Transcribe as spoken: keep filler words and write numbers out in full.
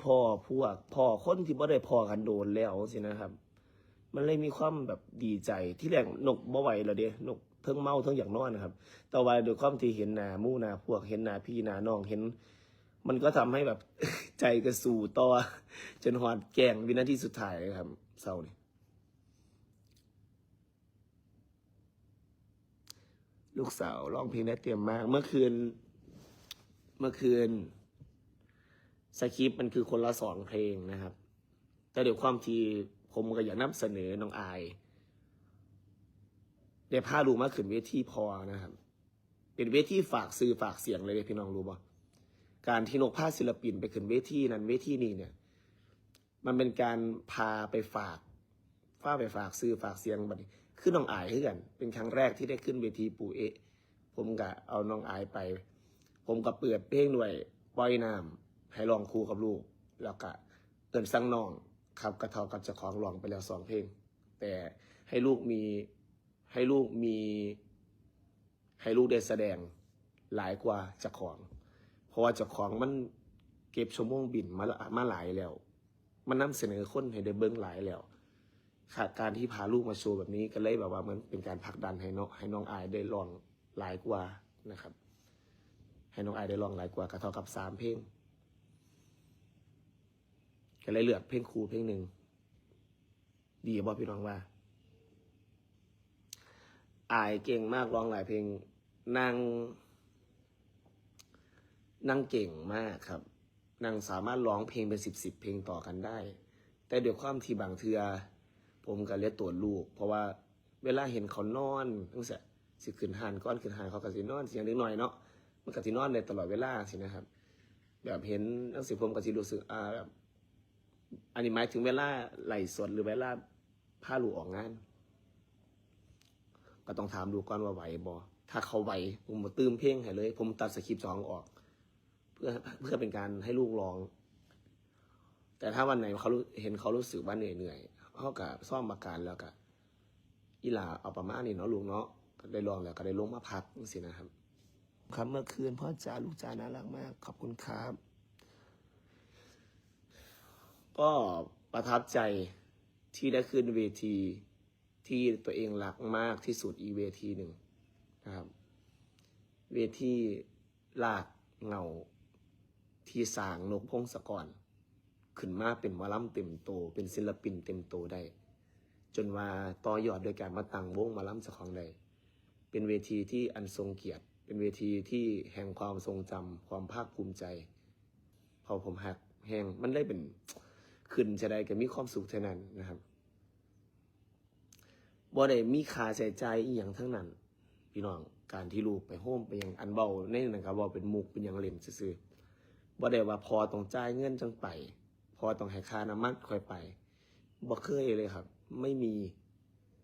พ้อพวก พ้อคนที่บ่ได้พ้อกันโดนแล้วสินะครับ มันเลยมีความแบบดีใจ ที่แรกนกบ่ไหวแล้วเด้ นกเทิงเมาเทิงอยากนอนนะครับ แต่ว่าด้วยความที่เห็นหน้าหมู่หน้าพวก เห็นหน้าพี่หน้าน้อง เห็น มันก็ทำให้แบบ ใจกระสู้ต่อ จนฮอดแกงวินาทีสุดท้ายเลยครับ เศร้านี่ ลูกสาวร้องเพลงได้เต็มมาก เมื่อคืน เมื่อคืน สคริปต์มันคือคนละสองเพลงนะครับ แต่ด้วยความที่ผมก็อยากนำเสนอน้องอาย ได้พาลูกมาขึ้นเวทีพ้อนะครับ เป็นเวทีฝากชื่อฝากเสียงเลยเด้พี่น้องรู้บ่ การที่นกพาศิลปินไปขึ้นเวทีนั้นเวทีนี้เนี่ย มันเป็นการพาไปฝาก พาไปฝากชื่อฝากเสียงบัดนี้ คือน้องอายคือกัน เป็นครั้งแรกที่ได้ขึ้นเวทีปูเอะ ผมก็เอาน้องอายไป ผมก็เปิดเพลงด้วย ปล่อยน้ำ ให้ร้องคู่กับลูก แล้วก็เอิ้นสั่งน้องครับ กระเทาะกับเจ้าของร้องไปแล้วสองเพลง แต่ให้ลูกมี ให้ลูกมี ให้ลูกได้แสดงหลายกว่าเจ้าของ เพราะว่าเจ้าของมันเก็บชั่วโมงบินมาละ มาหลายแล้ว มันนำเสนอคนให้ได้เบิ่งหลายแล้ว ค่ะ การที่พาลูกมาโชว์แบบนี้ก็เลยแบบว่ามันเป็นการผลักดันให้น้อง ให้น้องอายได้ร้องหลายกว่านะครับ ให้น้องอายได้ร้องหลายกว่า กระเทาะกับสามเพลง ก็เลยเลือกเพลงคู่เพลงหนึ่ง ดีบ่พี่น้องว่า อายเก่งมาก ร้องหลายเพลง นาง นางเก่งมากครับ นางสามารถร้องเพลงเป็นสิบสิบเพลงต่อกันได้ แต่ด้วยความที่บางเทื่อ ผมก็เลยตรวจลูก เพราะว่าเวลาเห็นเขานอนจั่งซี้ สิขึ้นห้านก่อน ขึ้นห้านเขาก็สินอน สิหยังเด็กน้อยเนาะ มันก็สินอนได้ตลอดเวลาสินะครับ แบบเห็นจั่งซี้ผมก็สิรู้สึก อ่า แบบ อันนี้หมายถึงเวลาไลฟ์สดหรือเวลาพาลูกออกงาน ก็ต้องถามลูกก่อนว่าไหวบ่ ถ้าเขาไหว ผมบ่ตื่มเพลงให้เลย ผมตัดสคริปต์สองออก เพื่อ เพื่อเป็นการให้ลูกร้อง แต่ถ้าวันไหนเขารู้ เห็นเขารู้สึกว่าเหนื่อยๆ เขาก็ซ่อมอาการแล้วก็ อีหล่าเอาประมาณนี้เนาะลูกเนาะ ก็ได้ร้องแล้วก็ได้ลงมาพักจั่งซี้นะครับ ครับ เมื่อคืนพ่อจ๋าลูกจ๋าน่ารักมาก ขอบคุณครับ ก็ประทับใจที่ได้ขึ้นเวทีที่ตัวเองรักมากที่สุดอีกเวทีหนึ่งนะครับ เวทีรากเหง้าที่สร้างนกพงศกร ขึ้นมาเป็นหมอลำเต็มโต เป็นศิลปินเต็มโตได้ จนว่าต่อยอดโดยการมาตั้งวงหมอลำเจ้าของได้ เป็นเวทีที่อันทรงเกียรติ เป็นเวทีที่แห่งความทรงจำ ความภาคภูมิใจ เพราะผมฮักแฮง มันได้เป็น ขึ้นเท่าใดก็มีความสุขเท่านั้นนะครับ บ่ได้มีค่าใช้จ่ายอีหยังทั้งนั้น พี่น้อง การที่ลูกไปโฮมไปหยัง อันเว้าในนั้นก็เว้าเป็นมุกเป็นหยังเล่นซื่อๆ บ่ได้ว่าพ่อต้องจ่ายเงินจั่งไป พ่อต้องให้ค่าน้ำมันค่อยไป บ่เคยเลยครับ ไม่มี